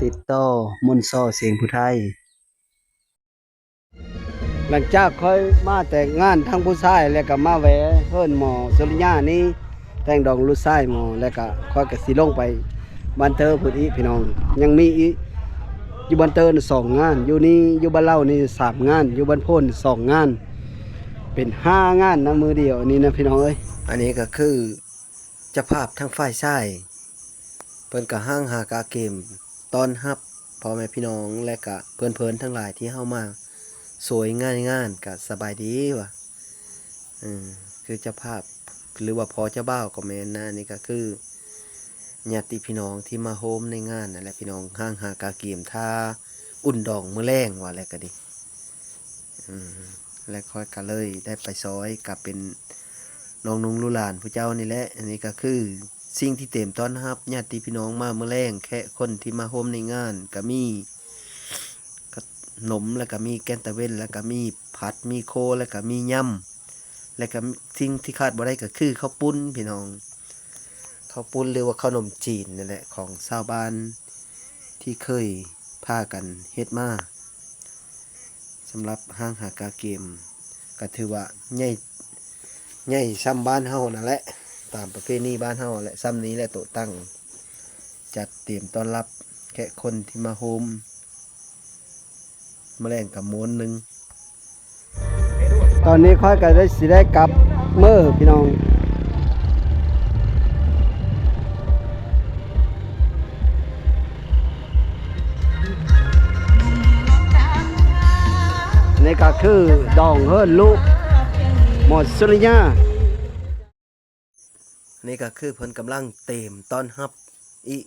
ຕິດຕໍ່ມົນຊໍ ສຽງຜູ້ໄທ. ຫຼັງຈາກຂ້ອຍມາແຕ່ງານທາງຜູ້ຊາຍ ແລ້ວກໍມາແວ່ເຮືອນໝໍສຸລິຍານີ້ ແຕ່ງດອງລູກຊາຍໝໍ ແລ້ວກໍຂ້ອຍກໍຊິລົງໄປບ້ານເຕີພຸ້ນອີກພີ່ນ້ອງ. ຍັງມີອີກ ຢູ່ບ້ານເຕີນະສອງງານ ຢູ່ນີ້ ຢູ່ບ້ານເຫຼົ່ານີ້ສາມງານ ຢູ່ບ້ານໂພນສອງງານ ເປັນຫ້າງານນະມື້ດຽວນີ້ນະພີ່ນ້ອງເອີຍ. ອັນນີ້ກໍຄືເຈົ້າພາບທາງຝ່າຍຊາຍ ເພິ່ນກໍຮ້າງຮາກະກຽມຕ້ອນຮັບພໍ່ແມ່ພີ່ນ້ອງ ແລະກະເພື່ອນໆທັງຫຼາຍທີ່ເຮົາມາຊ່ວຍງານ ງານ ກະສະບາຍດີວ່າ ເອີ ຄືເຈົ້າພາບ ຫຼືວ່າພໍ່ເຈົ້າບ່າວກໍແມ່ນນະ. ອັນນີ້ກໍຄືຍາດຕິພີ່ນ້ອງທີ່ມາໂຮມໃນງານນັ້ນແຫຼະພີ່ນ້ອງ ຮ້າງຮາກະກຽມຖ້າອຸ່ນດອງມື້ແລງວ່າແລ້ວກໍດີ. ອືມ ແລະຂ້ອຍກໍເລີຍໄດ້ໄປຊ່ອຍ ກໍເປັນນ້ອງນຸ່ງລູກຫຼານຜູ້ເຈົ້ານີ້ແຫຼະ. ອັນນີ້ກໍຄືສິ່ງທີ່ເຕມຕ້ອນຮັບຍາດຕິພີ່ນ້ອງມາມື້ແລງ ແຂກຄົນທີ່ມາໂຮມໃນງານ ກໍມີຂະໜົມ ແລ້ວກໍມີແກງຕາເວັນ ແລ້ວກໍມີຜັດ ມີໂຄ ແລ້ວກໍມີຍຳ ແລ້ວກໍສິ່ງທີ່ຂາດບໍ່ໄດ້ກໍຄືເຂົ້າປຸ້ນພີ່ນ້ອງ. ເຂົ້າປຸ້ນ ຫຼືວ່າເຂົ້າໜົມຈີນນັ້ນແຫຼະ ຂອງຊາວບ້ານທີ່ເຄີຍພາກັນເຮັດມາ. ສຳລັບຮ້າງຮາກະກຽມ ກໍຖືວ່າໃຫຍ່ ໃຫຍ່ສ່ຳບ້ານເຮົານັ້ນແຫຼະ ຕາມປະເພນີບ້ານເຮົາແຫຼະ. ສ່ຳນີ້ແຫຼະໂຕະຕັ້ງ ຈັດຕຽມຕ້ອນຮັບແຂກຄົນທີ່ມາໂຮມ ມື້ແລງກໍມ່ວນໜຶ່ງ. ຕອນນີ້ຂ້ອຍກໍໄດ້ ຊິໄດ້ກັບເມີພີ່ນ້ອງ. ນີ້ກໍຄືດອງເຮືອນລູກໝໍສຸລິຍາ. ນີ້ກໍຄືເພິ່ນກຳລັງຕຽມຕ້ອນຮັບອີກ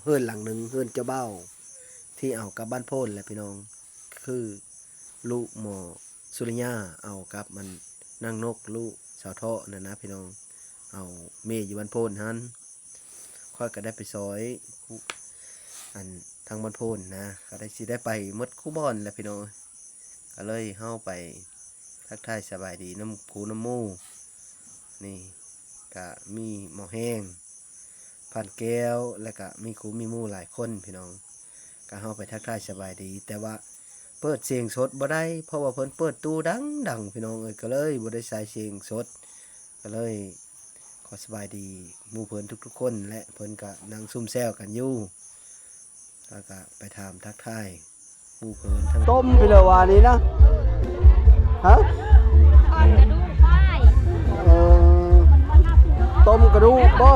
ເຮືອນຫຼັງໜຶ່ງ ເຮືອນເຈົ້າບ່າວທີ່ເອົາກັບບ້ານໂພນແຫຼະພີ່ນ້ອງ. ຄືລູກໝໍສຸລິຍາເອົາກັບອັນນາງນົກ ລູກສາວເທາະນັ້ນນະພີ່ນ້ອງ ເອົາເມຢູ່ບ້ານໂພນຫັ້ນ. ຂ້ອຍກໍໄດ້ໄປຊ່ອຍ ອັນທາງບ້ານໂພນນະ ກໍໄດ້ ຊິໄດ້ໄປໝົດຄູ່ບ່ອນແຫຼະພີ່ນ້ອງ. ກໍເລີຍເຮົາໄປທັກທາຍສະບາຍດີນຳຄູ່ນຳໝູ່. ນີ້ກະມີໝໍແຮງ ພັນແກ້ວ ແລ້ວກະມີຄູ່ມີໝູ່ຫຼາຍຄົນພີ່ນ້ອງ. ກະເຮົາໄປທັກທາຍສະບາຍດີ ແຕ່ວ່າເປີດສຽງສົດບໍ່ໄດ້ ເພາະວ່າເພິ່ນເປີດຕູ້ດັງໆ ພີ່ນ້ອງເອີຍ ກໍເລີຍບໍ່ໄດ້ໃສ່ສຽງສົດ. ກໍເລີຍຂໍສະບາຍດີໝູ່ເພິ່ນທຸກໆຄົນ ແລະເພິ່ນກະນັ່ງຊຸມແຊວກັນຢູ່. ແລ້ວກະໄປຖາມທັກທາຍໝູ່ເພິ່ນທັງ ຕົ້ມພິລະວານີ້ນະ ຮະ? ເອີ ຕົ້ມກະດູກບໍ່?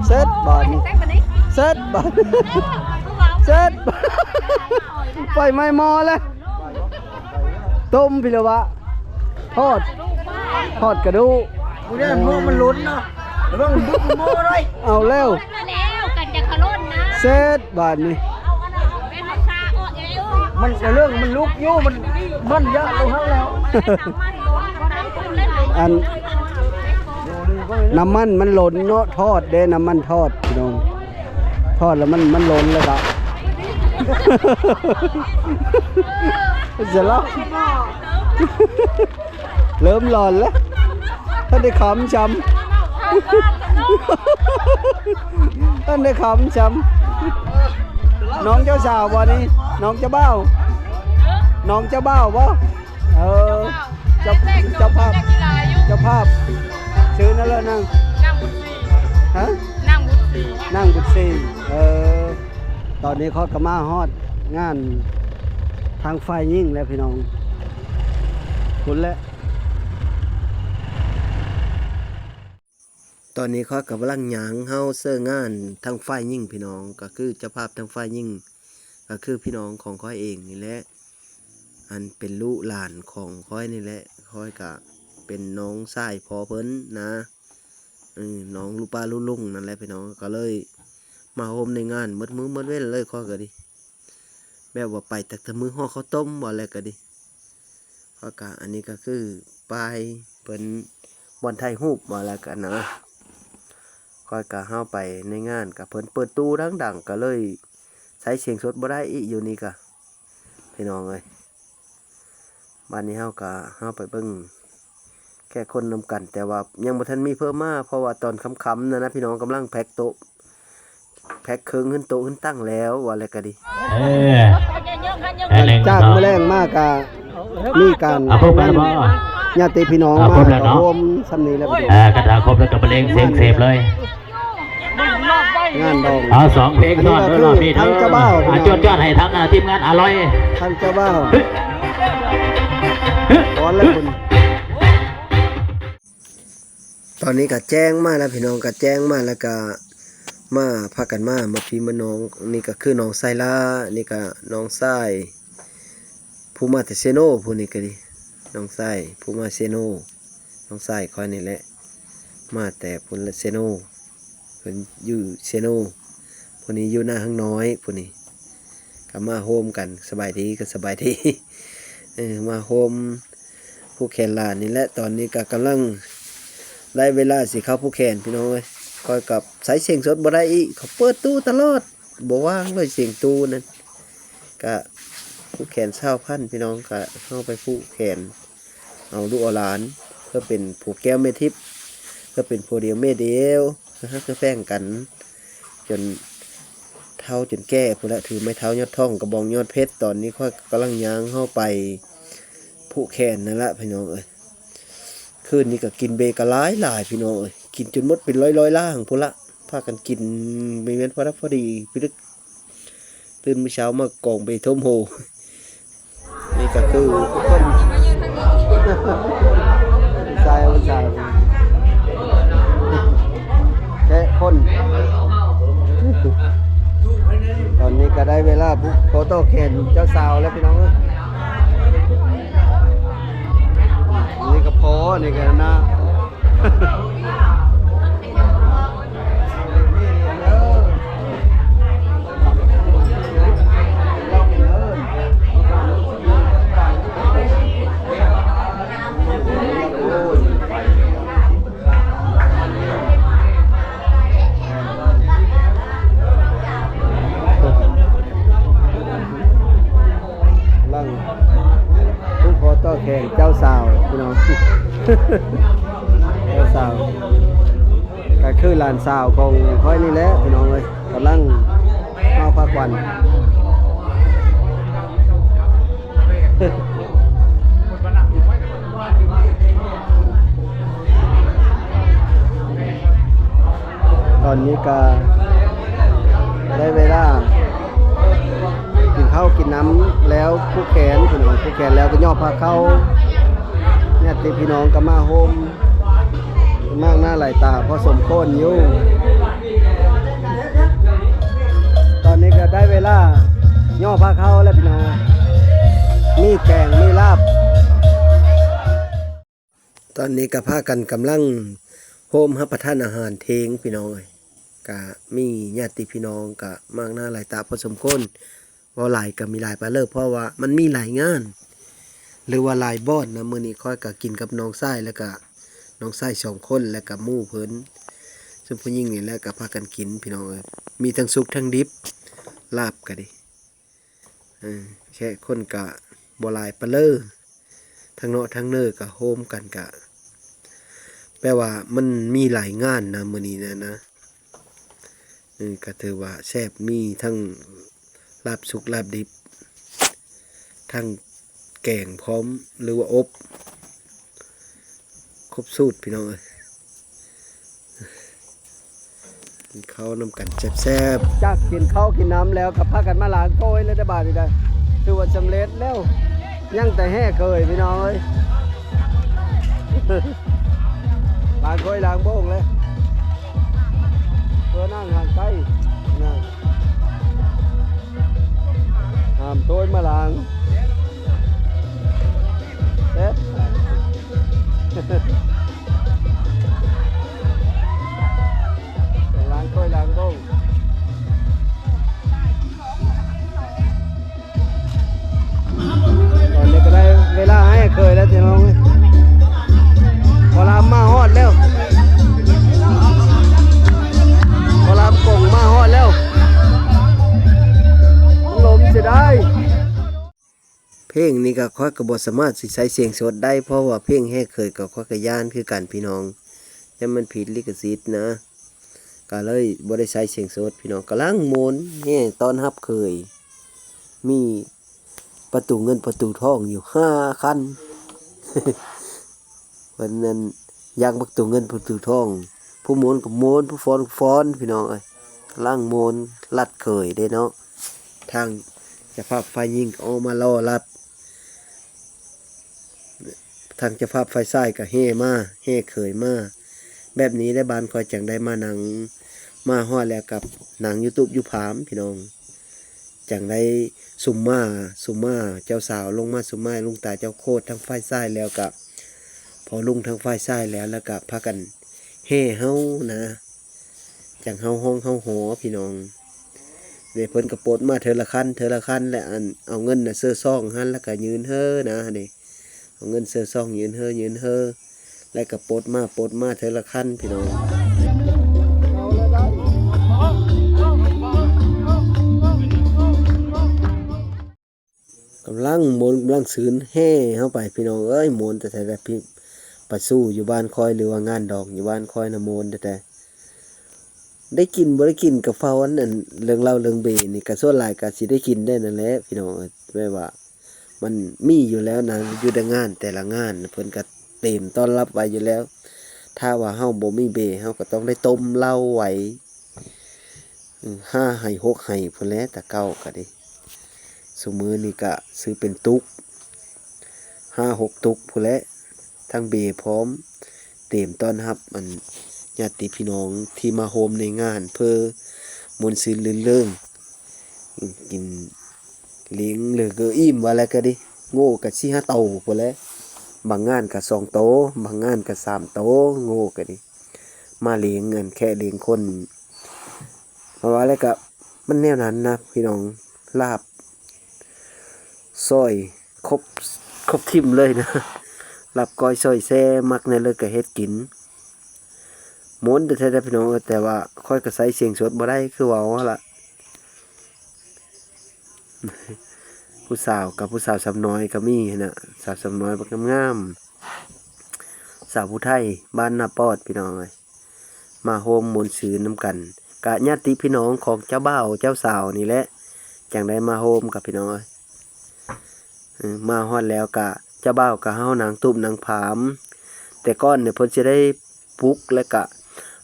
ເສັດບາດນີ້ ເສັດບາດ ເສັດບາດ ໄຟໄໝ້ໝໍ້ແລ້ວ. ຕົ້ມພິລະວະ ທອດ ທອດກະດູກ. ບໍ່ໄດ້ ເມືອມັນລົ້ນເນາະ ລະວັງດຸກໝໍ້ໄດ້. ເອົາແລ້ວ ແລ້ວກັນຈະຂະຫຼົ່ນນະ ເສັດບາດນີ້. ມັນເລື່ອງມັນລຸກຢູ່ ມັນ ມັນຍະລົງຫັ້ນແລ້ວ. ອັນ ນ້ຳມັນມັນລົ້ນເນາະ ທອດເດ້ ນ້ຳມັນທອດພີ່ນ້ອງ. ທອດແລ້ວມັນ ມັນລົ້ນແລ້ວກໍ ເສຍແລ້ວ ເລີ່ມຫຼອນແລ້ວ ທັນໄດ້ຄຳຊ້ຳ ທັນໄດ້ຄຳຊ້ຳ. ນ້ອງເຈົ້າສາວບໍ່ນີ້? ນ້ອງເຈົ້າບ່າວ? ນ້ອງເຈົ້າບ່າວບໍ່? ເອີ ເຈົ້າ ເຈົ້າພາບ ເຈົ້າພາບ ຊື່ນັ້ນແຫຼະນາງ ນາງບຸນສີ ຮະ? ນາງບຸນສີ ນາງບຸນສີ. ເອີ ຕອນນີ້ຂ້ອຍກໍມາຮອດງານທາງຝ່າຍຍິງແລ້ວພີ່ນ້ອງ ພຸ້ນແຫຼະ. ຕອນນີ້ຂ້ອຍກຳລັງຍ່າງເຮົາເຊີງານທາງຝ່າຍຍິງພີ່ນ້ອງ ກໍຄືເຈົ້າພາບທາງຝ່າຍຍິງ ກໍຄືພີ່ນ້ອງຂອງຂ້ອຍເອງນີ້ແຫຼະ ອັນເປັນລູກຫຼານຂອງຂ້ອຍນີ້ແຫຼະ. ຂ້ອຍກະເປັນນ້ອງຊາຍພໍ່ເພິ່ນນະ ເອີ ນ້ອງລູກປ້າລູກລຸງນັ້ນແຫຼະພີ່ນ້ອງ. ກໍເລີຍມາໂຮມໃນງານໝົດມື້ໝົດເວັນເລີຍ ຂ້ອຍກໍດີ ແບບວ່າໄປຕັກແຕ່ມື້ຫໍ່ເຂົ້າຕົ້ມວ່າແລ້ວກໍດີ. ແລ້ວກະອັນນີ້ກໍຄືປ້າຍເພິ່ນບ່ອນຖ່າຍຮູບວ່າແລ້ວກັນນະ. ຂ້ອຍກະເຮົາໄປໃນງານກະເພິ່ນເປີດຕູ້ດັງໆ ກະເລີຍໃຊ້ສຽງສົດບໍ່ໄດ້ອີກຢູ່ນີ້ກະ ພີ່ນ້ອງເອີຍ. ບາດນີ້ເຮົາກະ ເຮົາໄປເບິ່ງແຂກຄົນນຳກັນ ແຕ່ວ່າຍັງບໍ່ທັນມີເພີ່ມມາ ເພາະວ່າຕອນຄ່ຳໆນັ້ນນະ ພີ່ນ້ອງກຳລັງແພັກໂຕະ ແພັກເຄື່ອງຂຶ້ນໂຕະຂຶ້ນຕັ່ງແລ້ວ ວ່າແລ້ວກໍດີ. ເອີ ແລ້ວຫຼັງຈາກມື້ແລງມາກໍມີການ ເອົາຄົບແລ້ວບໍ່? ນຳຍາດຕິພີ່ນ້ອງ ເອົາຄົບແລ້ວເນາະ ມາຮ່ວມຊ່ຳນີ້ແລ້ວ. ເອີ ຄັນຖ້າຄົບແລ້ວກໍບັນເລງສຽງເສບເລີຍ ງານດອງ. ເອົາສອງເພງຊ້ອນເດີ ອັນນີ້ກໍຄື ເດີ ທາງເຈົ້າບ່າວ ອ່າ ຈວດໆ ໃຫ້ທາງ ອ່າ ທີມງານອາລອຍ ທາງເຈົ້າບ່າວ ເຮີ້ ເຮີ້ ຟ້ອນແລ້ວພຸ້ນ. ຕອນນີ້ກໍແຈ້ງມາແລ້ວພີ່ນ້ອງ ກໍແຈ້ງມາແລ້ວກໍມາພາກັນມາ ມາພີ່ມານ້ອງ. ນີ້ກໍຄືນ້ອງຊາຍລາ ນີ້ກໍນ້ອງຊາຍ ຜູ້ມາແຕ່ເຊໂນ ຜູ້ນີ້ກໍດີ ນ້ອງຊາຍຜູ້ມາເຊໂນ ນ້ອງຊາຍຂ້ອຍນີ້ແຫຼະ ມາແຕ່ພຸ້ນລະ ເຊໂນ ເພິ່ນຢູ່ເຊໂນ. ຜູ້ນີ້ຢູ່ນາຮັງນ້ອຍ ຜູ້ນີ້ກໍມາໂຮມກັນ. ສະບາຍດີ ກໍສະບາຍດີ ເອີ ມາໂຮມ ຜູກແຂນຫຼານນີ້ແຫຼະ. ຕອນນີ້ກໍກຳລັງໄດ້ເວລາຊິເຂົ້າຜູກແຂນພີ່ນ້ອງເອີຍ. ຂ້ອຍກັບໃຊ້ສຽງສົດບໍ່ໄດ້ອີກ ເຂົາເປີດຕູ້ຕະຫຼອດ ບໍ່ວ່າງເລີຍສຽງຕູ້ນັ້ນ. ກະຜູກແຂນຊາວພັນພີ່ນ້ອງ ກະເຮົາໄປຜູກແຂນເອົາລູກເອົາຫຼານ ເພື່ອເປັນຜົວແກ້ວແມ່ທິບ ເພື່ອເປັນຜົວດຽວແມ່ດຽວ ເພື່ອຮັກເພື່ອແພງກັນ ຈົນເຖົ້າຈົນແກ່ພຸ້ນແຫຼະ ຖືໄມ້ເທົ້າຍອດທອງ ກະບອງຍອດເພັດ. ຕອນນີ້ຂ້ອຍກຳລັງຍ່າງເຂົ້າໄປຜູກແຂນນັ້ນລະພີ່ນ້ອງເອີຍ. ຄືນນີ້ກະກິນເບກະຫຼາຍໆ ພີ່ນ້ອງເອີຍ ກິນຈົນໝົດເປັນຮ້ອຍໆ ລາງພຸ້ນລະ ພາກັນກິນ ມີແມ່ນພໍດັບພໍດີພີ່ລຶກ. ຕື່ນມື້ເຊົ້າມາກອງເບທົ່ວໂຮ. ນີ້ກໍຄືທຸກຄົນ ຊາຍຜູ້ຊາຍແກະຄົນ. ຕອນນີ້ກໍໄດ້ເວລາຜູກຄໍຕໍ່ແຂນເຈົ້າສາວແລ້ວພີ່ນ້ອງເອີຍ. ນີ້ກໍພໍ ນີ້ກໍນາ. ຫຼັງ ຜູກຄໍຕໍ່ແຂນເຈົ້າສາວພີ່ນ້ອງ ເຈົ້າສາວ ກໍຄືຫຼານສາວຂອງຂ້ອຍນີ້ແຫຼະພີ່ນ້ອງເອີຍ ກຳລັງເອົາຜ້າຂວັນ. ຕອນນີ້ກະໄດ້ເວລາກິນເຂົ້າກິນນ້ຳແລ້ວ ຜູກແຂນພີ່ນ້ອງ ຜູກແຂນແລ້ວກໍຍໍ້ຜ້າເຂົ້າ ຍາດຕິພີ່ນ້ອງກໍມາໂຮມ ມາກໜ້າຫຼາຍຕາພໍສົມຄວນຢູ່. ຕອນນີ້ກໍໄດ້ເວລາຍໍ້ຜ້າເຂົ້າແລ້ວພີ່ນ້ອງ ມີແກງມີລາບ. ຕອນນີ້ກໍພາກັນກຳລັງໂຮມຮັບປະທານອາຫານເທິງພີ່ນ້ອງເອີຍ ກະມີຍາດຕິພີ່ນ້ອງກະມາກໜ້າຫຼາຍຕາພໍສົມຄວນ ເວົ້າຫຼາຍກໍມີຫຼາຍປານເລີ ເພາະວ່າມັນມີຫຼາຍງານ ຫຼືວ່າຫຼາຍບ່ອນນະ. ມື້ນີ້ຂ້ອຍກໍກິນກັບນ້ອງຊາຍ ແລ້ວກະນ້ອງຊາຍສອງຄົນ ແລ້ວກະໝູ່ເພິ່ນ ເຊິ່ງຜູ້ຍິງນີ້ແຫຼະ ກໍພາກັນກິນພີ່ນ້ອງເອີຍ ມີທັງສຸກທັງດິບ ລາບກໍດີ. ເອີ ແຂກຄົນກະບໍ່ຫຼາຍປານເລີ ທັງເນາະທັງເນີກະໂຮມກັນ ກະແປວ່າມັນມີຫຼາຍງານນະມື້ນີ້ນະ ນະ. ເອີ ກະຖືວ່າແຊບ ມີທັງລາບສຸກລາບດິບ ທັງແກງພ້ອມ ຫຼືວ່າອົບ ຄົບສູດພີ່ນ້ອງເອີຍ. ກິນເຂົ້ານຳກັນແຊບໆ. ຈາກກິນເຂົ້າກິນນ້ຳແລ້ວກໍພາກັນມາລ້າງຖ້ວຍແລ້ວເດ້ ບາດນີ້ໄດ້ ຖືວ່າສຳເລັດແລ້ວ ຍັງແຕ່ແຮ່ເຄີຍພີ່ນ້ອງເອີຍ ລ້າງຖ້ວຍລ້າງໂບງເລີຍ ເພື່ອນັ່ງຫ່າງໄກນະ ຫ້າມຖ້ວຍມາລ້າງ. ເຮັດ ລ້າງຖ້ວຍລ້າງໂບງ. ຕອນນີ້ກໍໄດ້ເວລາແຮ່ເຄີຍແລ້ວພີ່ນ້ອງເອີຍ ໝໍລຳມາຮອດແລ້ວ ໝໍລຳກົງມາຮອດແລ້ວ ລົມເສຍດາຍ. ເພງນີ້ກໍຂ້ອຍກໍບໍ່ສາມາດຊິໃຊ້ສຽງສົດໄດ້ ເພາະວ່າເພງແຮ່ເຄີຍກໍຂ້ອຍກໍຢ້ານຄືກັນພີ່ນ້ອງ ຢ້ານມັນຜິດລິຂະສິດນະ. ກໍເລີຍບໍ່ໄດ້ໃຊ້ສຽງສົດພີ່ນ້ອງ. ກຳລັງມ່ວນແຫ່ຕ້ອນຮັບເຂີຍ ມີປະຕູເງິນປະຕູທອງຢູ່ຫ້າຄັນ ເພິ່ນນັ້ນຢາກປະຕູເງິນປະຕູທອງ ຜູ້ມ້ວນກໍມ້ວນ ຜູ້ຟ້ອນກໍຟ້ອນ ພີ່ນ້ອງເອີຍ. ກຳລັງມ່ວນລັດເຂີຍເດ້ເນາະ ທາງເຈົ້າພາບຝ່າຍຍິງກໍອອກມາລໍຮັບ ທາງເຈົ້າພາບຝ່າຍຊາຍກໍແຫ່ມາ ແຫ່ເຂີຍມາ ແບບນີ້ແຫຼະ ບ້ານຂ້ອຍຈັ່ງໄດ້ມານັ່ງ ມາຮອດແລ້ວກໍນັ່ງຢູ່ຕູບຢູ່ຜາມພີ່ນ້ອງ. ຈັ່ງໄດ້ສຸມມາ ສຸມມາເຈົ້າສາວລົງມາ ສຸມມາລຸງຕາເຈົ້າໂຄດທາງຝ່າຍຊາຍແລ້ວກະ ພໍລຸງທາງຝ່າຍຊາຍແລ້ວ ແລ້ວກະພາກັນແຫ່ເຮົານະ ຈັ່ງເຮົາຮ້ອງເຮົາຫໍພີ່ນ້ອງ. ເດ້ ເພິ່ນກໍປົດມາເທື່ອລະຄັນ ເທື່ອລະຄັນ ແລ້ວອັນເອົາເງິນນະເຊີຊອງຫັ້ນ ແລ້ວກໍຍື່ນເຮີນະ ເດ້ ເອົາເງິນເຊີຊອງຍື່ນເຮີ ຍື່ນເຮີ ແລ້ວກໍປົດມາ ປົດມາເທື່ອລະຄັນພີ່ນ້ອງ. ກຳລັງມ່ວນກຳລັງຊື່ນແຫ່ເຮົາໄປພີ່ນ້ອງເອີຍ ມ່ວນແທ້ໆ ໄປສູ່ຢູ່ບ້ານຂ້ອຍ ຫຼືວ່າງານດອງຢູ່ບ້ານຂ້ອຍນະ ມ່ວນແທ້ໆ. ໄດ້ກິນບໍ່ໄດ້ກິນກະເຝົ້າອັນ ອັນເລື່ອງເຫຼົ້າເລື່ອງເບນີ້ ກະສ່ວນຫຼາຍກະຊິໄດ້ກິນໄດ້ນັ້ນແຫຼະພີ່ນ້ອງເອີຍ ແບບວ່າ ມັນມີຢູ່ແລ້ວນະ ຢູ່ໃນງານແຕ່ລະງານ ເພິ່ນກະເຕມຕ້ອນຮັບໄວ້ຢູ່ແລ້ວ. ຖ້າວ່າເຮົາບໍ່ມີເບ ເຮົາກະຕ້ອງໄດ້ຕົ້ມເຫຼົ້າໄວ້ ຫ້າໄຮ່ຫົກໄຮ່ພຸ້ນແຫຼະ ແຕ່ເກົ່າກະເດ້. ຊຸມື້ນີ້ກະຊື້ເປັນຕຸກ ຫ້າຫົກຕຸກພຸ້ນແຫຼະ ທັງເບພ້ອມ ເຕມຕ້ອນຮັບອັນຍາດຕິພີ່ນ້ອງທີ່ມາໂຮມໃນງານ ເພື່ອມ່ວນຊື່ນລື່ນເລີງ ກິນລ້ຽງເລີກອີ່ມວ່າແລ້ວກະດີ. ງົວກະສີ່ຫ້າໂຕພຸ້ນແຫຼະ ບາງງານກະສອງໂຕ ບາງງານກະສາມໂຕ ງົວກະດີ ມາລ້ຽງອັນແຂກລ້ຽງຄົນ. ເພາະວ່າແລ້ວກະມັນແນວນັ້ນນະພີ່ນ້ອງ ລາບ ຊອຍ ຄົບ ຄົບທີມເລີຍນະ ລາບກ້ອຍຊອຍແຊ ມັກແນວໃດກະເຮັດກິນ. ມ່ວນແທ້ໆ ພີ່ນ້ອງເອີຍ ແຕ່ວ່າຂ້ອຍກະໃຊ້ສຽງສົດບໍ່ໄດ້ ຄືເວົ້າຫັ້ນລະ ຜູ້ສາວກັບຜູ້ສາວຊຳນ້ອຍກະມີຫັ້ນນະ ສາວຊຳນ້ອຍບັກງາມໆ ສາວຜູ້ໄທບ້ານນາປອດ ພີ່ນ້ອງເອີຍ. ມາໂຮມມ່ວນຊື່ນນຳກັນ ກະຍາດຕິພີ່ນ້ອງຂອງເຈົ້າບ່າວເຈົ້າສາວນີ້ແຫຼະ ຈັ່ງໄດ້ມາໂຮມກັບພີ່ນ້ອງເອີຍ. ເອີ ມາຮອດແລ້ວກະເຈົ້າບ່າວກະເຮົານັ່ງຕູບນັ່ງຜາມ ແຕ່ກ່ອນນີ້ເພິ່ນຊິໄດ້ປຸກ ແລ້ວກະ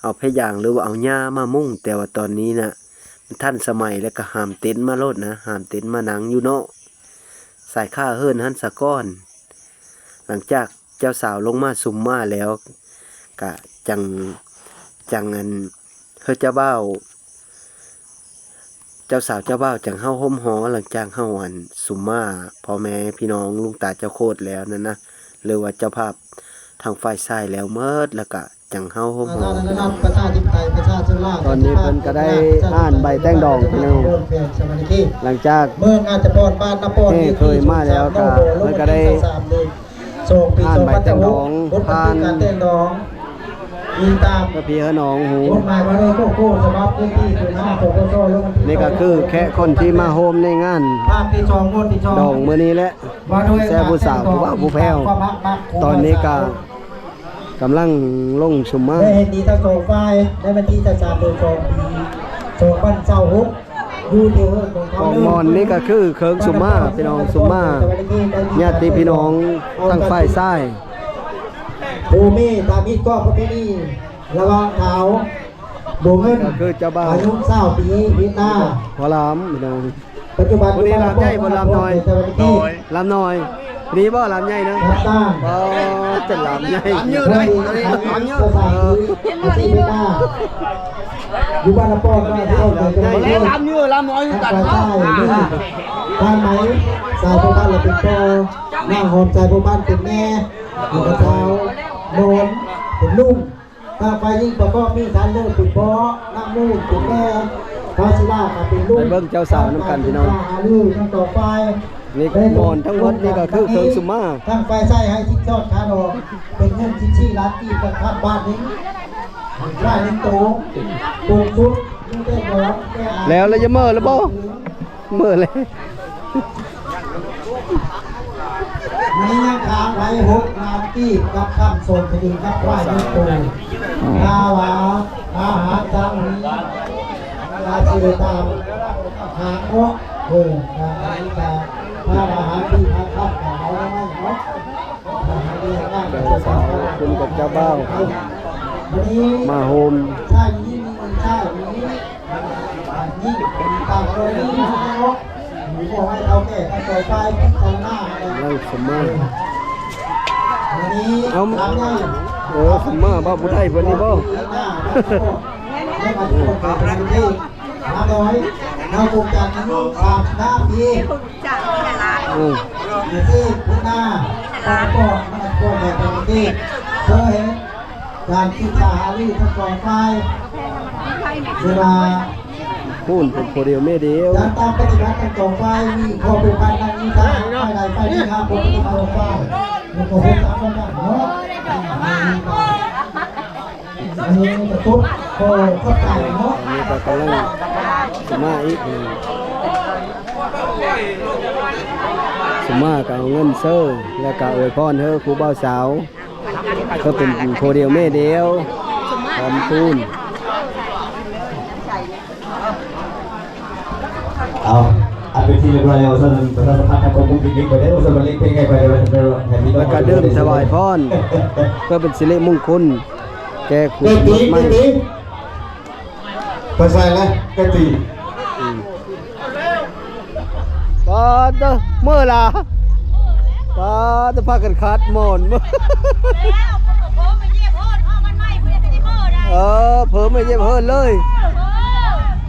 ເອົາແພຢາງ ຫຼືວ່າເອົາຫຍ້າມາມຸງ ແຕ່ວ່າຕອນນີ້ນະ ມັນທັນສະໄໝ ແລ້ວກະຫາມເຕັນມາໂລດນະ ຫາມເຕັນມານັ່ງຢູ່ນອກ ສາຍຂ້າເຮືອນຫັ້ນສາກ່ອນ. ຫຼັງຈາກເຈົ້າສາວລົງມາຊຸມມາແລ້ວ ກະຈັ່ງ ຈັ່ງອັນ ເຮີເຈົ້າບ່າວ ເຈົ້າສາວເຈົ້າບ່າວຈັ່ງເຮົາໂຮມຫໍ ຫຼັງຈາກເຮົາອັນຊຸມມາພໍ່ແມ່ພີ່ນ້ອງລຸງຕາເຈົ້າໂຄດແລ້ວນັ້ນນະ ຫຼືວ່າເຈົ້າພາບທາງຝ່າຍຊາຍແລ້ວໝົດ ແລ້ວກະຈັ່ງເຮົາໂຮມຫໍ. ປະຊາທິປະໄຕ ປະຊາຊົນລາວ ຕອນນີ້ເພິ່ນກະໄດ້ອ່ານໃບແຕ່ງດອງພີ່ນ້ອງ ຫຼັງຈາກ ເມືອງອາດຈະປອນ ບ້ານນາປອນ ເອີ ເຄີຍມາແລ້ວກະ ເພິ່ນກະໄດ້ ສອງປີ ອ່ານໃບແຕ່ງດອງ ການແຕ່ງດອງ ອີງຕາມ ເພື່ອພີ່ເຮີນ້ອງຮູ້ ກົດໝາຍວ່າໂດຍໂຄໂຄສະບັບພື້ນທີ່ ຄືມາ ປກສ ລົງວັນທີ ນີ້ກະຄືແຂກຄົນທີ່ມາໂຮມໃນງານ ພາກທີສອງ ໝວດທີສອງ ດອງມື້ນີ້ແຫຼະ ວ່າໂດຍ ແຊຜູ້ສາວຜູ້ບ່າວຜູ້ແພ້ວ ຕອນນີ້ກະກຳລັງລົງຊຸມມາ ໄດ້ເຫັນດີທັງສອງຝ່າຍ ໃນວັນທີຊາວສາມ ເດືອນສອງ ປີສອງພັນຊາວຫົກ ຢູ່ທີ່ເຮືອນຂອງເຂົາ ກອງໝໍນນີ້ກະຄືເຄື່ອງສຸມມາ ພີ່ນ້ອງ ສຸມມາ ຍາດຕິພີ່ນ້ອງທາງຝ່າຍຊາຍ ພູມີຕາມຮີດຄອງປະເພນີ ລະຫວ່າງທ້າວ ບົວເງິນ ກະຄືເຈົ້າບ່າວ ອາຍຸຊາວປີ ວິດນາ ພໍ່ລາມ ພີ່ນ້ອງ ປັດຈຸບັນ ຜູ້ນີ້ລາມໃຫຍ່ບໍ່ລາມນ້ອຍ? ໂດຍ ລາມນ້ອຍ ນີ້ບໍ່ລາມໃຫຍ່ນະ? ລາມຕ່າງ ອໍ ເປັນລາມໃຫຍ່ ລາມເຍີະ ລາມເຍີະ ເອີ ຢູ່ບ້ານນາປອນ ບ້ານເຮົາ ລາມໃຫຍ່ ລາມເຍີະ ລາມນ້ອຍຄືກັນ ທາງຊາຍນີ້ ທ່ານໄໝ ສາຍພົວພັນ ແລະ ເປັນພໍ່ ນາງຫອມ ສາຍພົວພັນ ເປັນແມ່ ແລ້ວກະຊາວນອນ ເປັນລຸງ ທາງຝ່າຍຍິງປະກອບມີທ່ານເລີດເປັນພໍ່ ນາງນູນເປັນແມ່ ພາສິລາກະເປັນລຸງ ໄປເບິ່ງເຈົ້າສາວນຳກັນພີ່ນ້ອງ ຫາລືທັງສອງຝ່າຍ ນີ້ກະໝໍນທັງໝົດນີ້ກະຄືເຄື່ອງສຸມມາ ທາງຝ່າຍຊາຍໃຫ້ສິນສອດຄ່າດອງ ເປັນເງິນສິບສີ່ລ້ານກີບ ກັບພັນບາດນີ້ ຄວາຍໜຶ່ງໂຕ ປູກຊຸດ ມີແຕ່ດອກ ແລ້ວລະ ຢ່າເມີລະບໍ່? ເມີແລ້ວ ມື້ນີ້ຍັງຄ້າງໄວ້ຫົກລ້ານກີບ ກັບຄຳຊົມຄະດີກັບຄວາຍໜຶ່ງໂຕ ຖ້າວ່າ ອາຫານສັງ ອາຊີບຕາມຫາງເນາະ ເອີ ອາຫານກະ ທານອາຫານທີ່ພັກພັກຂອງເຮົານັ້ນເນາະ ອາຫານທີ່ທາງການ ເຈົ້າສາວ ຄຸນກັບເຈົ້າບ່າວ ມາໂຮມ ເອົາ ເອົາ ສົມມາ ເອີ ສົມມາ ເວົ້າຜູ້ໄທເພິ່ນນີ້ບໍ່? ເອີ ເອີ ການສຶກສາຫາລືທັງສອງຝ່າຍ ເວລາ ພຸ້ນເປັນໂຄດຽວແມ່ດຽວ ການຕາມປະຕິບັດທັງສອງຝ່າຍ ມີຂໍ້ຜູກພັນດັ່ງນີ້ ຖ້າຝ່າຍໃດຝ່າຍໜຶ່ງຫາກບໍ່ປະຕິບັດ ສອງຝ່າຍ ແລ້ວກໍເຮັດຕາມກັນເນາະ ອັນນີ້ກໍຂອບ ຂໍຂອບໃຈເນາະ ອັນນີ້ກໍກຳລັງ ສົມມາອີກ ສົມມາກໍເອົາເງິນເຊີ ແລ້ວກໍອວຍພອນເຮີຄູ່ບ່າວສາວ ກໍເປັນໂຄດຽວແມ່ດຽວ ຄຳຄູນ ເອົາ ອັນເປັນທີ່ຮຽບຮ້ອຍແລ້ວ ສະນັ້ນ ປະຊາສຳພັນທາງກອງບຸນເປັນເດັກໄປເດ້ ສຳລັບເລັກເປັນໄງໄປເດ້ ໃຫ້ພີ່ນ້ອງ ແລ້ວກໍດື່ມຖວາຍພອນ ເພື່ອເປັນສິລິມຸງຄຸນ ແກ່ຄູ່ສົມລົດໃໝ່ ໄປໃສ່ແລ້ວ ກະຕີ ອືມ ປາດເດີ ເມີລະ ປາດເດີ ພາກັນຄາດໝອນ ເອີ ເຜີມາຢຽບເຮີນເລີຍ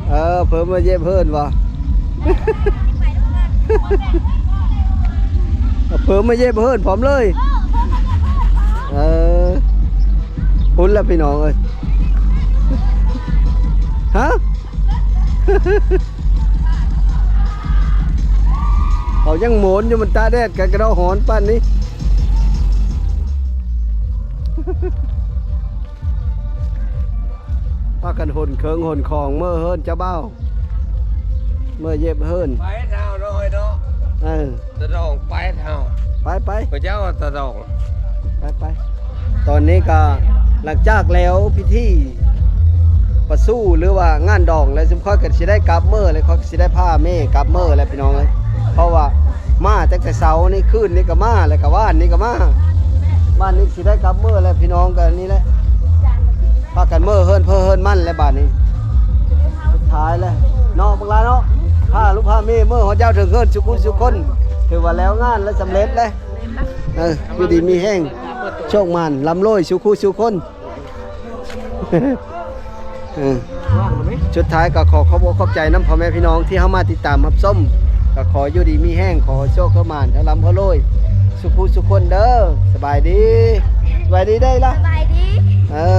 ເອີ ເຜີມາຢຽບເຮີນວ່າ ເຜີມາຢຽບເຮີນພ້ອມເລີຍ ເອີ ພຸ້ນລະພີ່ນ້ອງເອີຍ ຮະ? ເຂົາຍັງໂໝນຢູ່ ມັນຕາກແດດກັນກະດອກຮ້ອນປານນີ້ ພາກັນຂົນເຄື່ອງຂົນຂອງເມືອເຮືອນເຈົ້າບ່າວ ເມືອຢຽບເຮືອນ ໄປເທົ່ານ້ອຍເນາະ ເອີ ຕະດອງໄປເທົ່າ ໄປໆ ພະເຈົ້າຕະດອງ ໄປໆ ຕອນນີ້ກໍຫຼັງຈາກແລ້ວພິທີປະສູ ຫຼືວ່າງານດອງແລ້ວ ຊຸມຂ້ອຍກໍຊິໄດ້ກັບເມືອແລ້ວ ຂ້ອຍກໍຊິໄດ້ພາແມ່ກັບເມືອແລ້ວພີ່ນ້ອງເອີຍ ເພາະວ່າມາຕັ້ງແຕ່ເຊົ້ານີ້ ຄືນນີ້ກໍມາ ແລ້ວກໍວານນີ້ກໍມາ ວານນີ້ຊິໄດ້ກັບເມືອແລ້ວ ພີ່ນ້ອງກໍນີ້ແຫຼະ ພາກັນເມືອເຮືອນເພິ່ນເຮືອນມັນແລ້ວບາດນີ້ ສຸດທ້າຍແລ້ວເນາະ ບັກຫຼາເນາະ ພາລູກພາເມເມືອຮອດເຈົ້າເຖິງເຮືອນ ສຸກຄູ່ສຸກຄົນ ຖືວ່າແລ້ວງານແລ້ວ ສຳເລັດແລ້ວ ເອີ ຢູ່ດີມີແຮງ ໂຊກໝານ ລ່ຳລວຍ ສຸກຄູ່ສຸກຄົນ ເອີ ສຸດທ້າຍກໍຂໍຂອບອົກຂອບໃຈນຳພໍ່ແມ່ພີ່ນ້ອງທີ່ເຂົ້າມາຕິດຕາມຮັບຊົມ ກໍຂໍຢູ່ດີມີແຮງ ຂໍໃຫ້ໂຊກໃຫ້ໝານ ໃຫ້ລ່ຳໃຫ້ລວຍ ສຸກຄູ່ສຸກຄົນເດີ ສະບາຍດີ ສະບາຍດີເດີລະ ສະບາຍດີ ເອີ.